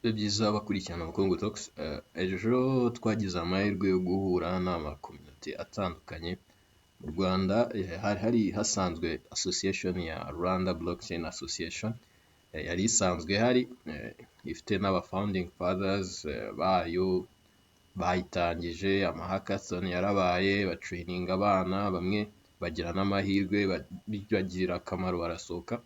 Bibe byiza abakurikirana Bukungu Talks. Ejo twagize amahirwe yo guhura n'amakominote atandukanye mu Rwanda. Hari hari hasanzwe association ya Rwanda Blockchain Association, yari isanzwe ihari, ifite n'aba founding fathers bayo bayitangije. Amahackathon yarabaye, batraininga abana, bamwe bagira n'amahirwe bibagirira akamaro barasohoka.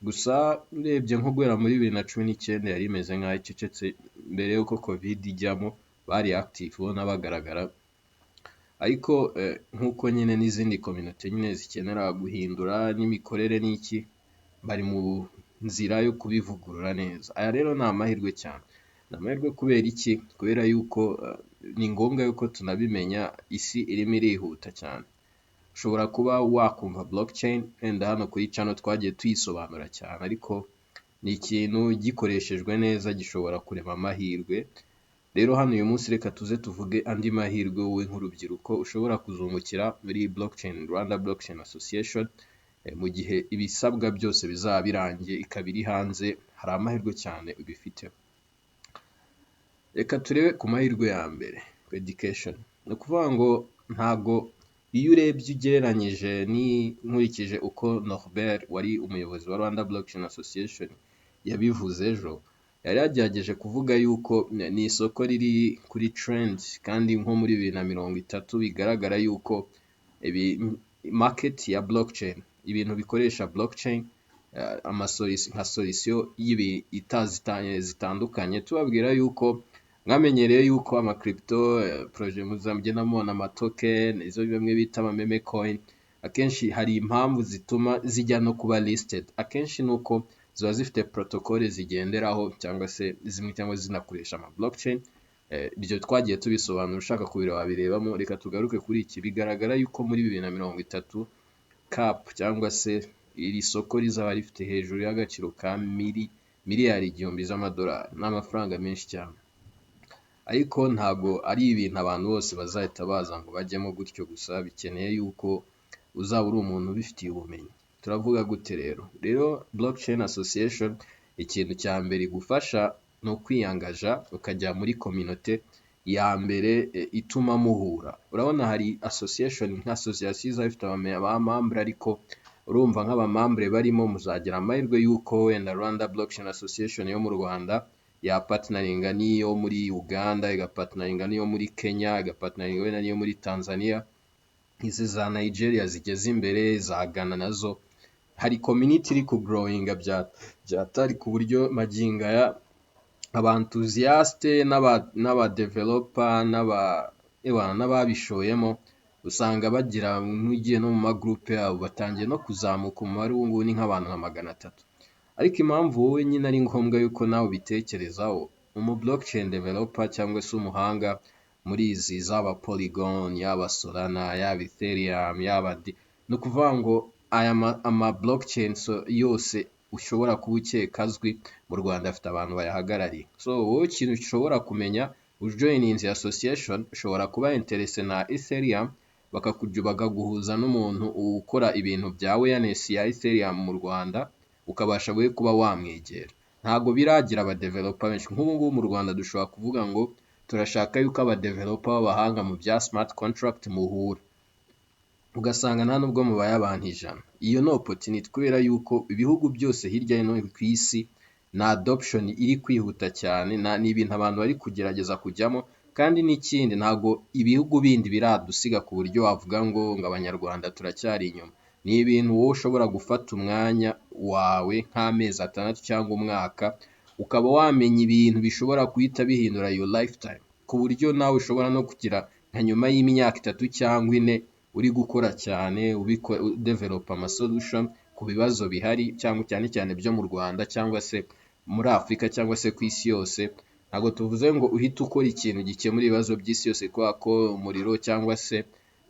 Gusa urebye nko guhera muri 2019 yari imeze nk'aho icecetse. Mbere y'uko Covid ijyamo bari active, ubona bagaragara, ariko nk'uko nyine n'izindi kominote nyine zikenera guhindura n'imikorere n'iki, bari mu nzira yo kubivugurura neza. Aya rero ni amahirwe cyane. Ni amahirwe kubera iki? Kubera yuko ni ngombwa yuko tunabimenya, isi irimo irihuta cyane. Ushobora kuba wakumva blockchain, wenda hano kuri channel twagiye tuyisobanura cyane, ariko ni ikintu gikoreshejwe neza gishobora kurema amahirwe. Rero hano uyu munsi reka tuze tuvuge andi mahirwe wowe nk'urubyiruko ushobora kuzungukira muri blockchain, Rwanda Blockchain Association. Mu gihe ibisabwa byose bizaba birangiye ikaba iri hanze, hari amahirwe cyane ubifiteho. Reka turebe ku mahirwe ya mbere, education. Ni ukuvuga ngo ntago iyo urebye ugereranyije ni nkurikije uko Norbert wari umuyobozi wa Rwanda Blockchain Association yabivuze ejo, yari yagerageje kuvuga yuko ni isoko riri kuri trend, kandi nko muri 2030 bigaragara yuko ibi market ya blockchain, ibintu bikoresha blockchain, nka solution y'ibi zitandukanye. Tubabwira yuko mwamenyereye yuko ama crypto projet muzagenda mubona, ama token, izo bamwe bita ama meme coin, akenshi hari impamvu zituma zijya no kuba listed. Akenshi ni uko ziba zifite protocole zigenderaho, cyangwa se zimwe cyangwa zinakoresha ama blockchain. Ibyo twagiye tubisobanura, ushaka kubireba wabirebamo. Reka tugaruke kuri iki. Bigaragara yuko muri 2030 cap cyangwa se iri soko rizaba rifite hejuru y'agaciro ka miliyari 1000 z'amadolari. Ni amafaranga menshi cyane, ariko ntabwo ari ibintu abantu bose bazahita baza ngo bajyemo gutyo gusa. Bikeneye yuko uzaba uri umuntu ubifitiye ubumenyi. Turavuga gute rero? Rero Blockchain Association, ikintu cya mbere igufasha ni ukwiyangaja ukajya muri kominote ya mbere ituma muhura. Urabona hari association, nka association izaba ifite abamembres, ariko urumva nk'abamembres barimo muzagira amahirwe y'uko wenda Rwanda Blockchain Association yo mu Rwanda yapartneringa n'iyo muri Uganda, igapartneringa n'iyo muri Kenya, igapartneringa wenda n'iyo muri Tanzania, izi za Nigeria zigeze imbere, za Ghana nazo. Hari community iri kugrowinga bya byatari, ku buryo magingo aya aba enthusiaste n'aba developer n'aba ewana n'ababishoyemo usanga bagira nk'ugiye no mu magroupe yabo, batangiye no kuzamuka. Umubare ubu ngubu ni nk'abantu nka 300. Ariko impamvu wowe nyine ari ngombwa yuko nawe ubitekerezaho, umu blockchain developer cyangwa se umuhanga muri izi zaba Polygon, yaba Solana, yaba Ethereum, yaba D, ni ukuvuga ngo aya ama blockchain yose ushobora kuba ukeka azwi mu Rwanda afite abantu bayahagarariye. So wowe ikintu ushobora kumenya ujoininze association, ushobora kuba intéressé na Ethereum, bakaguhuza n'umuntu ukora ibintu bya awareness ya Ethereum mu Rwanda, ukabasha we kuba wamwegera. Ntabwo biragira abadeveloper benshi. Nk'ubu ngubu mu Rwanda dushobora kuvuga ngo turashaka yuko abadeveloper b'abahanga mu bya smart contract muhura, ugasanga nta nubwo mubaye abantu 100. Iyo ni opportunity, kubera yuko ibihugu byose hirya no hino ku isi na adoption iri kwihuta cyane, ni ibintu abantu bari kugerageza kujyamo. Kandi n'ikindi, ntabwo ibihugu bindi biradusiga ku buryo wavuga ngo Abanyarwanda turacyari inyuma. Ni ibintu wowe ushobora gufata umwanya wawe nk'amezi 6 cyangwa umwaka, ukaba wamenya ibintu bishobora guhita bihindura your lifetime, ku buryo nawe ushobora no kugira nka nyuma y'imyaka 3 cyangwa 4 uri gukora cyane, udevelopa amasolution ku bibazo bihari, cyangwa cyane cyane byo mu Rwanda cyangwa se muri Afurika cyangwa se ku isi yose. Ntabwo tuvuze ngo uhite ukora ikintu gikemura ibibazo by'isi yose, kubera ko umuriro cyangwa se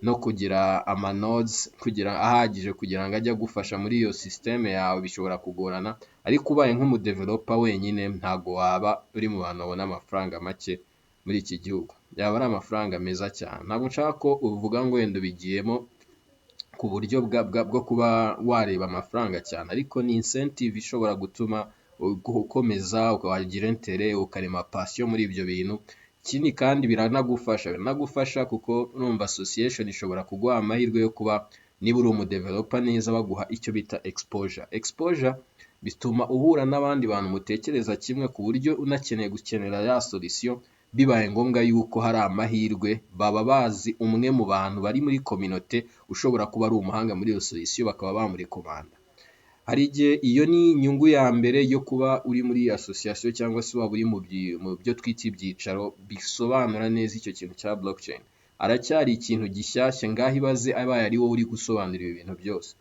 no kugira amanodes kugira ahagije kugira ngo ajye agufasha muri iyo sisiteme yawe bishobora kugorana. Ariko ubaye nk'umudeveloper wenyine, ntabwo waba uri mu bantu babona amafaranga make muri iki gihugu, yaba ari amafaranga meza cyane. Ntabwo nshaka ko uvuga ngo wenda ubigiyemo ku buryo bwo kuba wareba amafaranga cyane, ariko ni incentive ishobora gutuma ukomeza ukagira intérêt, ukarema passion muri ibyo bintu. Ikindi kandi biranagufasha kuko urumva association ishobora kuguha amahirwe yo kuba niba uri umudeveloper neza baguha icyo bita exposure. Exposure bituma uhura n'abandi bantu mutekereza kimwe, ku buryo unakeneye gukenera ya solution, bibaye ngombwa yuko hari amahirwe, baba bazi umwe mu bantu bari muri communauté ushobora kuba ari umuhanga muri iyo solution, bakaba bamurekomanda. Hari igihe iyo ni inyungu ya mbere yo kuba uri muri association cyangwa se waba uri mu byo twita ibyicaro bisobanura neza icyo kintu cya blockchain. Aracyari ikintu gishyashya, ngaho ibaze abaye ari wowe uri gusobanura ibi bintu byose.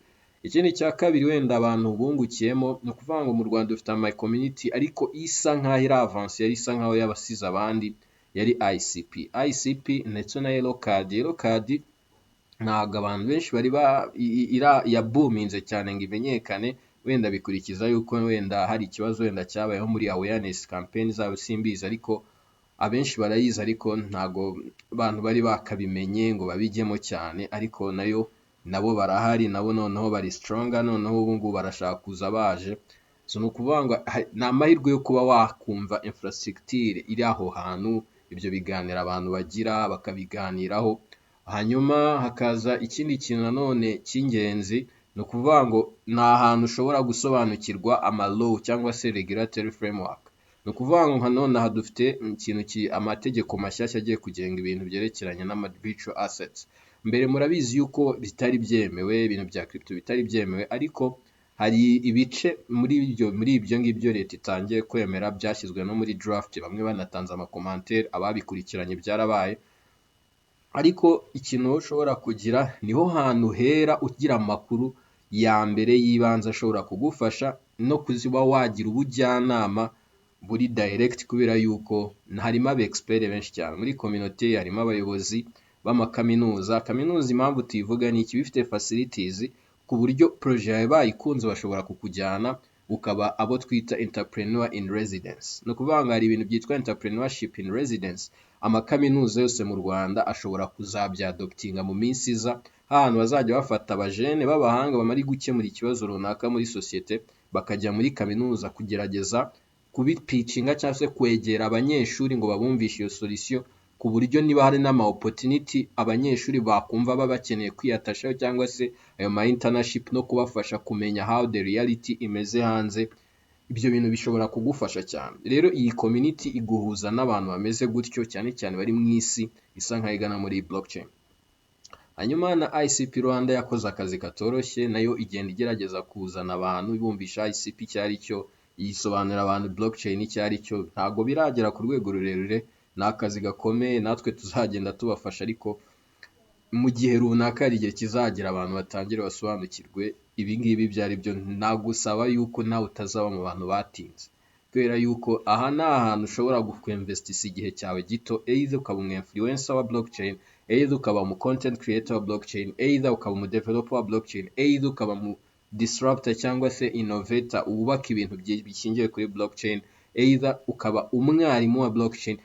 Ikindi cya kabiri wenda abantu bungukiyemo ni ukuvuga ngo mu Rwanda dufite ama community, ariko isa nkaho iri avancé, yari isa nkaho yabasize abandi, yari ICP. ICP ndetse na Yellow Card. Yellow Card ntabwo abantu benshi bari ba yabuminze cyane ngo imenyekane, wenda bikurikiza yuko wenda hari ikibazo wenda cyabayeho muri awareness campaign zabo, simbizi, ariko abenshi barayizi, ariko ntabwo abantu bari bakabimenye ngo babijyemo cyane. Ariko nayo nabo barahari, nabo noneho bari stronger, noneho ubu ngubu barashaka kuza baje. So ni ukuvuga ngo ni amahirwe yo kuba wakumva infrastructure iri aho hantu, ibyo biganiro abantu bagira bakabiganiraho. Hanyuma hakaza ikindi kintu nanone cy'ingenzi, ni ukuvuga ngo ni ahantu ushobora gusobanukirwa ama law cyangwa se regulatory framework. Ni ukuvuga ngo nka none aha dufite ikintu amategeko mashyashya agiye kugenga ibintu byerekeranye n'ama virtual assets. Mbere murabizi yuko bitari byemewe, ibintu bya crypto bitari byemewe, ariko hari ibice muri ibyo ngibyo leta itangiye kwemera, byashyizwe no muri draft, bamwe banatanze amacommentaires, ababikurikiranye byarabaye. Ariko ikintu ushobora kugira, niho hantu hera ugira amakuru ya mbere y'ibanze ashobora kugufasha no kuba wagira ubujyanama buri direct, kubera yuko harimo aba expert benshi cyane muri community, harimo abayobozi b'amakaminuza. Kaminuza impamvu tuyivuga ni iki? Bifite facilities ku buryo projet yawe bayikunze bashobora kukujyana ukaba abo twita entrepreneur in residence. Ni ukuvuga ngo hari ibintu byitwa entrepreneurship in residence, amakaminuza yose mu Rwanda ashobora kuzabyadoptinga mu minsi iza, ahantu bazajya bafata abajene b'abahanga bamara gukemura ikibazo runaka muri sosiyete, bakajya muri kaminuza kugerageza kubipitchinga cyangwa se kwegera abanyeshuri ngo babumvishe iyo solution, ku buryo niba hari n'ama opportunity abanyeshuri bakumva baba bakeneye kwiyatashaho cyangwa se ayo ma internship, no kubafasha kumenya how the reality imeze hanze, ibyo bintu bishobora kugufasha cyane. Rero iyi community iguhuza n'abantu bameze gutyo, cyane cyane bari mu isi isa nkaho igana muri blockchain. Hanyuma na ICP Rwanda yakoze akazi katoroshye, nayo igenda igerageza kuzana abantu, ibumvisha ICP icyo ari cyo, yisobanurira abantu blockchain icyo ari cyo. Ntabwo biragera ku rwego rurerure, ni akazi gakomeye, natwe tuzagenda tubafasha, ariko mu gihe runaka hari igihe kizagera abantu batangire basobanukirwe ibi ngibi ibyo ari byo. Nagusaba yuko nawe utazaba mu bantu batinze, kubera yuko aha ni ahantu ushobora kwinvestisa igihe cyawe gito, either ukaba umu influencer wa blockchain, either ukaba umu content creator wa blockchain, either ukaba umu developer wa blockchain, either ukaba umu disruptor cyangwa se innovator wubaka ibintu bishingiye kuri blockchain, either ukaba umwarimu wa blockchain.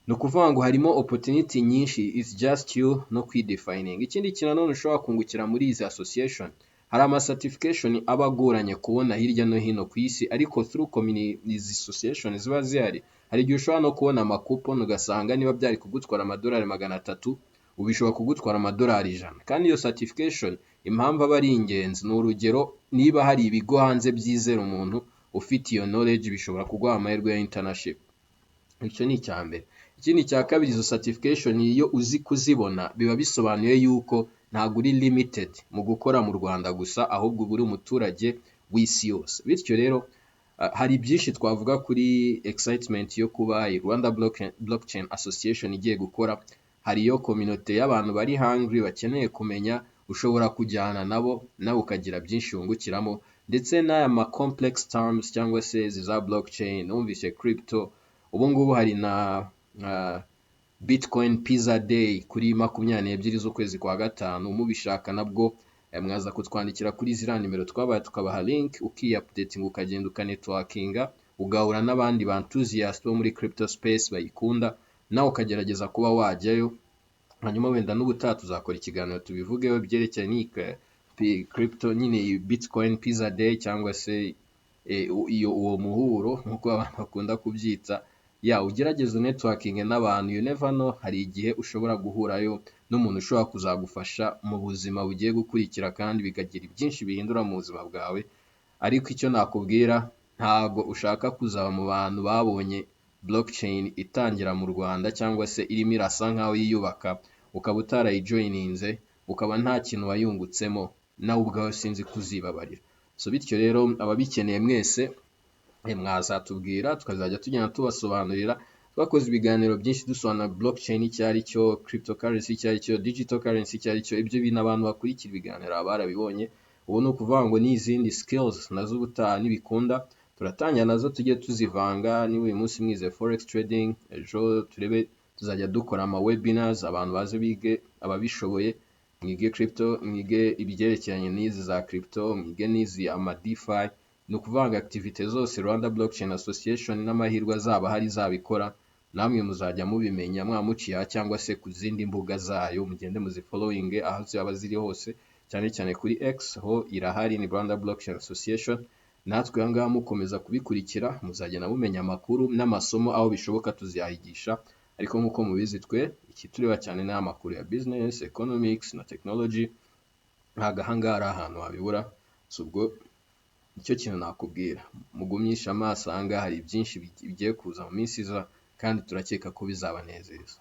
Ni ukuvuga ngo harimo opportunity nyinshi, it's just you no kwidefining. Ikindi kintu nanone ushobora kungukira muri izi association, hari ama certification aba agoranye kubona hirya no hino ku isi, ariko through community, izi association ziba zihari, hari igihe ushobora no kubona amacoupon, ugasanga niba byari kugutwara amadolari 300, ubu bishobora kugutwara amadolari 100. Kandi iyo certification impamvu aba ari ingenzi, ni urugero niba hari ibigo hanze byizera umuntu ufite iyo knowledge, bishobora kuguha amahirwe ya internship. Icyo ni icya mbere. Ikindi cya kabiri, izo certification iyo uzi kuzibona biba bisobanuye yuko ntabwo uri limited mu gukora mu Rwanda gusa, ahubwo uba uri umuturage w'isi yose. Bityo rero hari byinshi twavuga kuri excitement yo kuba Rwanda Blockchain Association igiye gukora. Hariyo community y'abantu bari hungry, bakeneye kumenya, ushobora kujyana nabo, nawe ukagira byinshi wungukiramo, ndetse n'aya ma complex terms cyangwa se izi za blockchain, wumvise crypto, ubu ngubu hari na Bitcoin Pizza Day kuri 22 z'ukwezi kwa gatanu. Mubishaka nabwo mwaza kutwandikira kuri ziriya nimero twabaye, tukabaha link, ukiyaupdatinga, ukagenda ukanetworkinga, ugahura n'abandi ba enthusiast bo muri crypto space bayikunda, nawe ukagerageza kuba wajyayo. Hanyuma wenda n'ubutaha tuzakora ikiganiro tubivugeho ibyerekeye n'iyi crypto nyine, Bitcoin Pizza Day cyangwa se Iyo uwo muhuro, nk'uko abantu bakunda kubyita, ya ugerageze networking n'abantu. You never know, hari igihe ushobora guhurayo n'umuntu ushobora kuzagufasha mu buzima bugiye gukurikira, kandi bikagira byinshi bihindura mu buzima bwawe. Ariko icyo nakubwira, ntago ushaka kuzaba mu bantu babonye blockchain itangira mu Rwanda cyangwa se irimo irasa nkaho yiyubaka, ukaba utarayijoininze, ukaba nta kintu wayungutsemo, nawe ubwawe sinzi kuzibabarira. So bityo rero, ababikeneye mwese mwazatubwira, tukazajya tugenda tubasobanurira. Twakoze ibiganiro byinshi dusobanura blockchain icyo ari cyo, cryptocurrency icyo ari cyo, digital currency icyo ari cyo. Ibyo bintu abantu bakurikira ibiganiro baba barabibonye. Ubu ni ukuvuga ngo n'izindi skills nazo ubutaha nibikunda turatangira nazo, tujye tuzivanga. Niba uyu munsi mwize forex trading, ejo turebe tuzajya dukora ama webinars, abantu baze bige, ababishoboye mwige crypto, mwige ibyerekeranye n'izi za crypto, mwige n'izi ama DeFi. Ni ukuvanga activité zose Rwanda Blockchain Association n'amahirwe azaba ahari izabikora, namwe muzajya mubimenya mwamuciye aha cyangwa se ku zindi mbuga zayo. Mugende muzifollowing aho zaba ziri hose, cyane cyane kuri X ho irahari, ni Rwanda Blockchain Association. Natwe aha ngaha mukomeza kubikurikira, muzagenda mumenya amakuru n'amasomo, aho bishoboka tuzayigisha. Ariko nk'uko mubizi, twe ikitureba cyane ni amakuru ya business, economics na technology. Ntabwo aha ngaha ari ahantu wabibura. So ubwo nicyo kintu nakubwira, mugumyishe amaso aha ngaha, hari byinshi bigiye kuza mu minsi iza, kandi turakeka ko bizabanezeza.